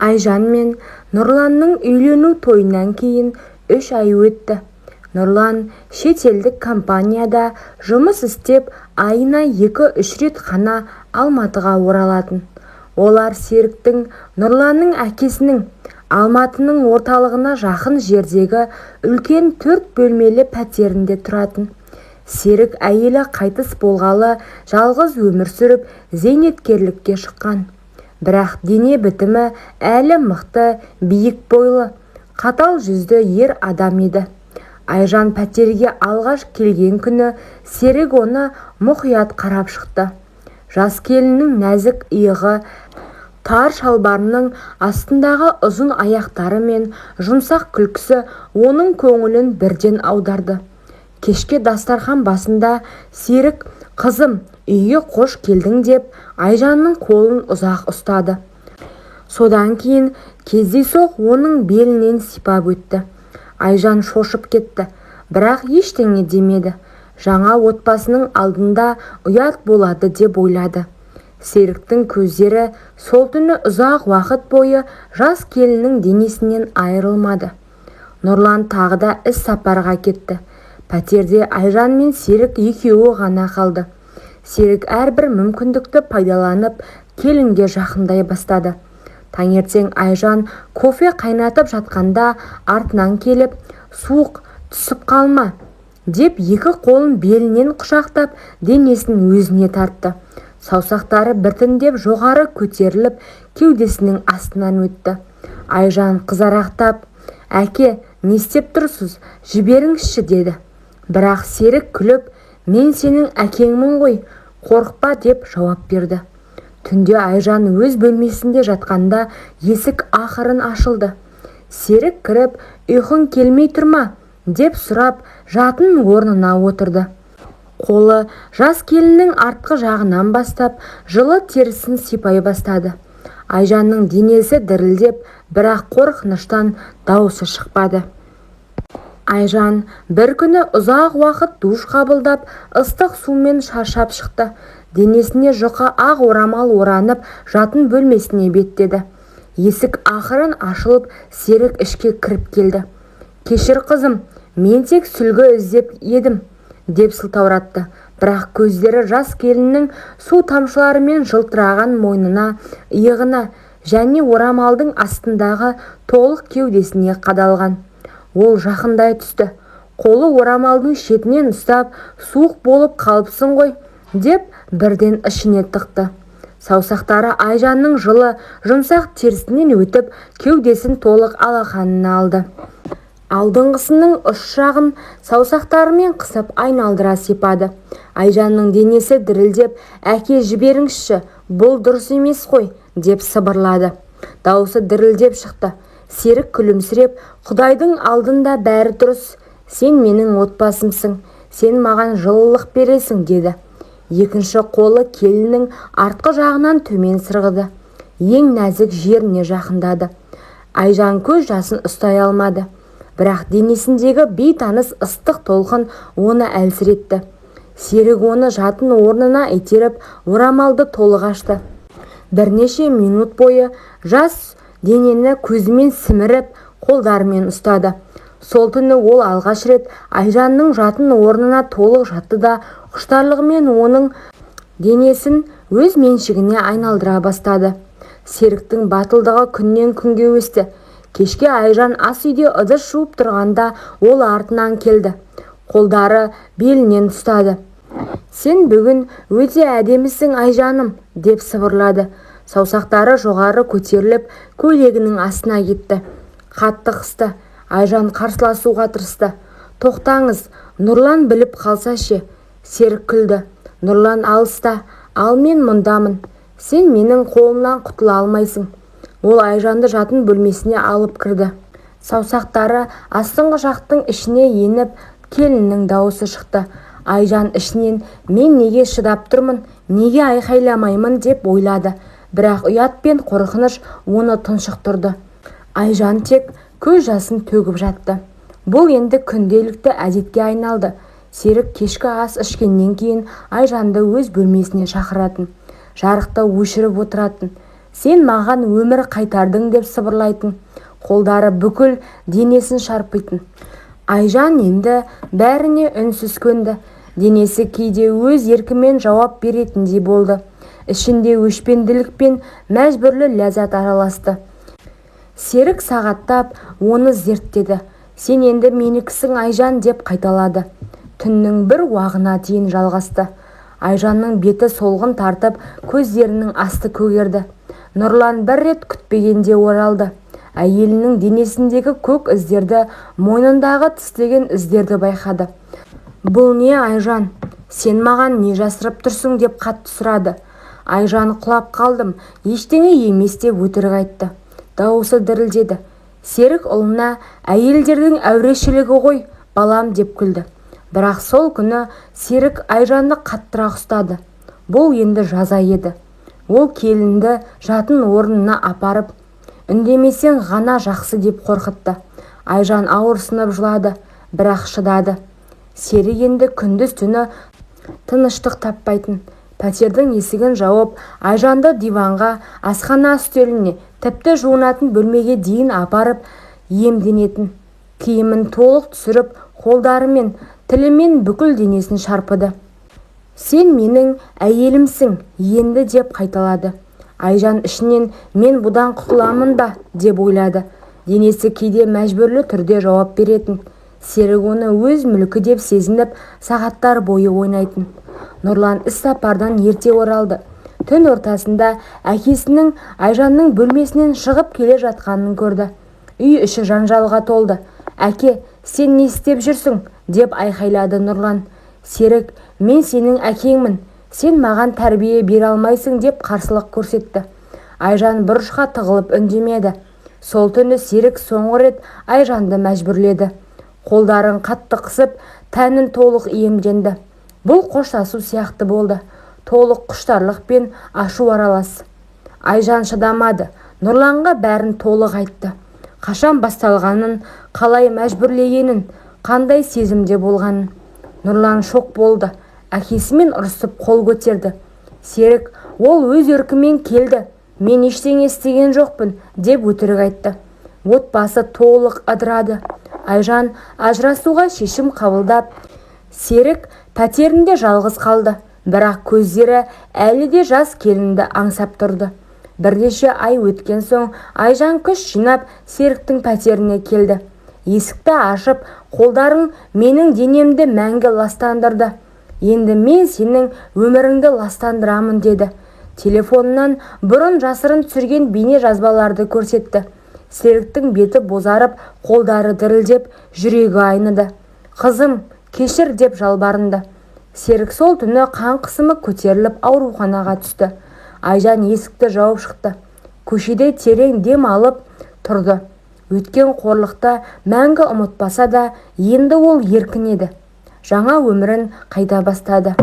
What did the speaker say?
Айжан мен Нұрланның үйлену тойынан кейін 3 ай өтті. Нұрлан шетелдік компанияда жұмыс істеп, айына екі-үш рет қана Алматыға оралатын. Олар Серіктің, Нұрланның әкесінің, Алматының орталығына жақын жердегі үлкен төрт бөлмелі пәтерінде тұратын. Серік әйелі қайтыс болғалы жалғыз өмір сүріп, зейнеткерлікке шыққан. Бірақ дене бітімі әлі мықты, биік бойлы, қатал жүзді ер адам еді. Айжан пәтерге алғаш келген күні Серік оны мұқият қарап шықты. Жас келіннің нәзік иығы, тар шалбарының астындағы ұзын аяқтары мен жұмсақ күлкісі оның көңілін бірден аударды. Кешке дастархан басында Серік «Қызым, үйге қош келдің» деп, Айжанның қолын ұзақ ұстады. Содан кейін кездейсоқ оның белінен сипап өтті. Айжан шошып кетті, бірақ ештеңе демеді. Жаңа отбасының алдында ұят болады деп ойлады. Серіктің көздері сол түні ұзақ уақыт бойы жас келіннің денесінен айырылмады. Нұрлан тағы да іс сапарға кетті. Пәтерде Айжан мен Серік екеуі ғана қалды. Серік әрбір мүмкіндікті пайдаланып, келінге жақындай бастады. Таңертең Айжан кофе қайнатып жатқанда артынан келіп, «Суық, түсіп қалма», деп екі қолын белінен құшақтап, денесін өзіне тартты. Саусақтары біртіндеп жоғары көтеріліп, кеудесінің астынан өтті. Айжан қызарақтап, «Әке, не істеп тұрсыз, жіберіңізші», деді. Бірақ Серік күліп, «Мен сенің әкеңмін ғой, қорықпа», деп жауап берді. Түнде Айжан өз бөлмесінде жатқанда есік ақырын ашылды. Серік кіріп, «Ұйқың келмей тұр ма?» деп сұрап, жатын орнына отырды. Қолы жас келіннің артқы жағынан бастап, жылы терісін сипай бастады. Айжанның денесі дірілдеп, бірақ қорқыныштан даусы шықпады. Айжан бір күні ұзақ уақыт душ қабылдап, ыстық сумен шаршап шықты. Денесіне жұқа ақ орамал оранып, жатын бөлмесіне беттеді. Есік ақырын ашылып, Серік ішке кіріп келді. «Кешір, қызым, мен тек сүлгі іздеп едім», деп сылтауратты. Бірақ көздері жас келіннің су тамшыларымен жылтыраған мойнына, иығына және орамалдың астындағы толық кеудесіне қадалған. Ол жақындай түсті. Қолы орамалдың шетінен ұстап, «Суық болып қалыпсың ғой», деп бірден ішіне тықты. Саусақтары Айжанның жылы, жұмсақ терісінен өтіп, кеудесін толық алақанына алды. Алдыңғысының ұш жағын саусақтарымен қысып, айналдыра сипады. Айжанның денесі дірілдеп, «Әке, жіберіңізші, бұл дұрыс емес қой», деп сыбырлады. Даусы дірілдеп шықты. Серік күлімсіреп, «Құдайдың алдында бәрі дұрыс. Сен менің отбасымсың. Сен маған жылылық бересің», деді. Екінші қолы келіннің артқы жағынан төмен сырғыды. Ең нәзік жеріне жақындады. Айжан көз жасын ұстай алмады. Бірақ денесіндегі бейтаныс ыстық толқын оны әлсіретті. Серік оны жатын орнына итеріп, орамалды толық ашты. Бірнеше минут бойы жас денені көзімен сіміріп, қолдарымен ұстады. Сол түні ол алғаш рет Айжанның жатын орнына толық жатты да, құштарлығымен оның денесін өз меншігіне айналдыра бастады. Серіктің батылдығы күннен күнге өсті. Кешке Айжан ас үйде ыдыс жуып тұрғанда ол артынан келді. Қолдары белінен ұстады. «Сен бүгін өте әдемісің, Айжаным», деп сыбырлады. Саусақтары жоғары көтеріліп, көйлегінің астына кетті. Қатты қысты. Айжан қарсыласуға тырысты. «Тоқтаңыз, Нұрлан біліп қалса ше?» Серік күлді. «Нұрлан алыста, ал мен мұндамын. Сен менің қолымнан құтыла алмайсың». Ол Айжанды жатын бөлмесіне алып кірді. Саусақтары астыңғы жақтың ішіне еніп, келіннің даусы шықты. Айжан ішінен «Мен неге шыдап тұрмын, неге айқайламаймын?» деп ойлады. Бірақ ұят пен қорқыныш оны тұншықтырды. Айжан тек көз жасын төгіп жатты. Бұл енді күнделікті әдетке айналды. Серік кешкі ас ішкеннен кейін Айжанды өз бөлмесіне шақыратын. Жарықты өшіріп отыратын. Сен маған өмір қайтардың деп сыбырлайтын. Қолдары бүкіл денесін шарпитын. Айжан енді бәріне үнсіз көнді. Денесі кейде өз еркімен жауап беретіндей болды. Ішінде өшпенділік пен мәжбүрлі ләззат араласты. Серік сағаттап оны зерттеді. Сен енді менікісің, Айжан, деп қайталады. Түннің бір уағына дейін жалғасты. Айжанның беті солғын тартып, көздерінің асты көгерді. Нұрлан бір рет күтпегенде оралды. Әйелінің денесіндегі көк іздерді, мойнындағы тістеген іздерді байқады. Бұл не, Айжан? Сен маған не жасырып тұрсың, деп қатты сұрады. Айжан құлап қалдым, ештеңе емес деп өтірік айтты. Дауысы дірілдеді. Серік ұлына әйелдердің әурешілігі ғой, балам деп күлді. Бірақ сол күні Серік Айжанды қаттырақ ұстады. Бұл енді жаза еді. Ол келінді жатын орнына апарып, үндемесең ғана жақсы деп қорқытты. Айжан ауырсынып жылады, бірақ шыдады. Серік енді күндіз-түні тыныштық таппайтын. Пәтердің есігін жауып, Айжанды диванға, асхана үстеліне, тіпті жуынатын бөлмеге дейін апарып иемденетін. Киімін толық түсіріп, қолдарымен, тілімен бүкіл денесін шарпыды. Сен менің әйелімсің енді деп қайталады. Айжан ішінен мен бұдан құтыламын ба деп ойлады. Денесі кейде мәжбүрлі түрде жауап беретін. Серік оны өз мүлкі деп сезініп, сағаттар бойы ойнайтын. Нұрлан іс-сапардан ерте оралды. Түн ортасында әкесінің Айжанның бөлмесінен шығып келе жатқанын көрді. Үй іші жанжалға толды. Әке, сен не істеп жүрсің? Деп айқайлады Нұрлан. Серік, мен сенің әкеңмін. Сен маған тәрбие бере алмайсың деп қарсылық көрсетті. Айжан бұрышқа тығылып үндемеді. Сол түні Серік соңғы рет Айжанды мәжбүрледі. Қолдарын қатты қысып, тәнін толық иемденді. Бұл қоштасу сияқты болды. Толық құштарлық пен ашу аралас. Айжан шыдамады. Нұрланға бәрін толық айтты. Қашан басталғанын, қалай мәжбүрлегенін, қандай сезімде болғанын. Нұрлан шок болды. Әкесімен ұрысып қол көтерді. Серік, ол өз еркімен келді, мен ештеңе істеген жоқпын, деп өтірік айтты. Отбасы толық ыдырады. Айжан ажырасуға шешім қабылдап, Серік пәтерінде жалғыз қалды. Бірақ көздері әлі де жас келінді аңсап тұрды. Бірнеше ай өткен соң Айжан күш жинап Серіктің пәтеріне келді. Есікті ашып, қолдарың менің денемді мәңгі ластандырды. Енді мен сенің өміріңді ластандырамын деді. Телефонынан бұрын жасырын түсірген бейне жазбаларды көрсетті. Серіктің беті бозарып, қолдары дірілдеп, жүрегі айныды. Қызым, кешір деп жалбарынды. Серік сол түні қан қысымы көтеріліп ауруханаға түсті. Айжан есікті жауып шықты. Көшеде терең дем алып тұрды. Өткен қорлықты мәңгі ұмытпаса да, енді ол еркін еді. Жаңа өмірін қайта бастады.